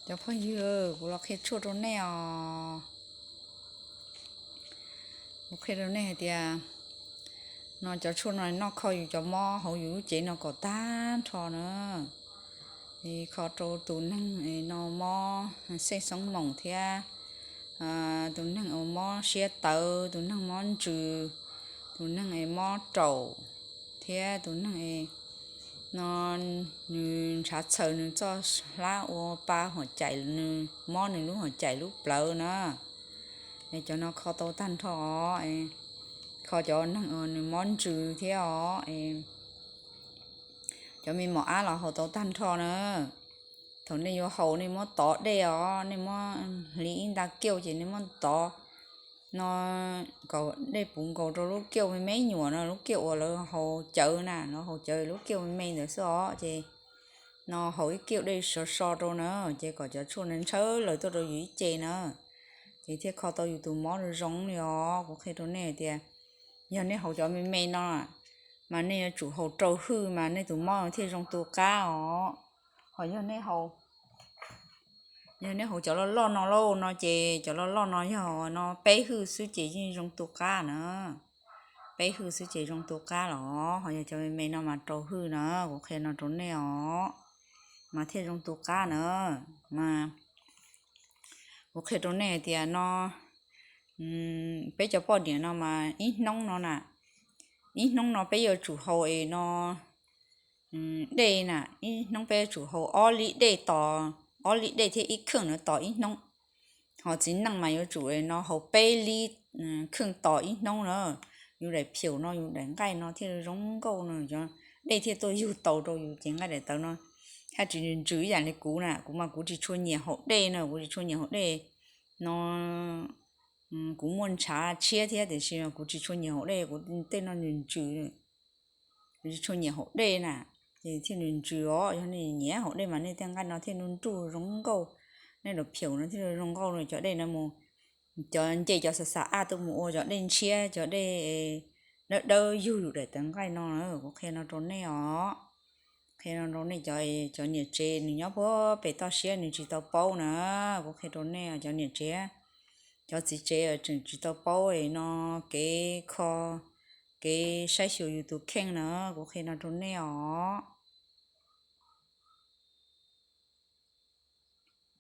Cov phooj ywg, kuv los qhia tshuaj rau nej os. Kuv qhia rau nej hais tias no cov tshuaj no noj kho yus cov mob hauv yus lub cev no kom tag nrho na. Kho rau tus neeg no mob xeej xoob moos thiab tus neeg uas mob siab tawv, tus neeg mob ntsws, tus neeg es mob raum, thiab tus neeg es no nws ntshav txhaws nws txoj hlab ua pa huam caim, nws mob nws lub huam caim lub plawv na. Es cov no kho tau tag nrho os. Kho cov neeg uas nws mob ntsws thiab os. Cov me mos ab los haus tau tag nrho na. Thaum nej yuav haus nej muab tov dej os, nej muab hliv ib nta kiauj ces nej muab tov no, kom dej puv nkaus rau lub kiauj me me nyuam no, lub kiauj uas lawv haus cawv na, lawv haus cawv lub kiauj me me ntawd xwb os. Ces no haus ib kiauj dej sov so rau na, ces kom cov tshuaj ntshaw lawm tuaj rau yus ib ce na, ces thiaj kho tau yus tus mob zoo li os. Kuv qhia rau nej tias yog nej haus cov me me no mas nej yuav tsum haus rau hwj mas nej tus mob thiaj zoo tu qab os. Ho yog nej haus, yog nej haus cov loj loj no lauj no ces cov loj loj no yog no peb hwj xwb ces yeej zoo tu qab na. Peb hwj xwb ces zoo tu qab los, ho yog cov me me no mas rau hwj na. Kuv qhia no rau nej os, mas thiaj zoo tu qab na. Mas kuv qhia rau nej hais tias no peb cov poj niam no mas ib hnub no na, ib hnub no peb yuav tsum haus es no dej na, ib hnub peb yuav tsum haus ob lib dej tos, ob lib dej thiab ib kheej na tos ib hnub. Ho txiv neej mas yuav tsum no haus peb lib kheej tos ib hnub na. Yus daim phaum no yus daim nqaij no thiaj zoo nkauj no, cov dej thiaj tuaj yug tau rau yus cev nqaij daim tawv no, thiaj tsis ntsws ib yam li kuv na. Kuv mas kuv tsis tshua nyiam haus dej no, kuv tsis tshua nyiam haus dej no. Kuv muaj ntshav tshiab thiab tiam sis kuv tsis tshua nyiam haus dej, kuv tej no nws ntsws. Kuv tsis tshua nyiam haus dej na, ces thiaj nws ntsws os. Yog nej nyiam haus dej mas nej tej nqaij no thiaj nruj nruj zoo nkauj, nej daim phaum no thiaj zoo nkauj no. Cov dej no mus, cov nce cov xav xav aj tuaj mus ua cov dej ntshiab, cov dej dawb dawb yug yus daim tawv nqaij no. Kuv qhia no rau nej os. Qhia no rau nej cov, cov niam tsev nws nyob puag pem toj siab nws tsis tau paub na. Kuv qhia rau nej cov niam tsev, cov txiv tsev tseem tsis tau paub no kev kho, kev saib xyuas yus tus kheej na. Kuv qhia no rau nej os.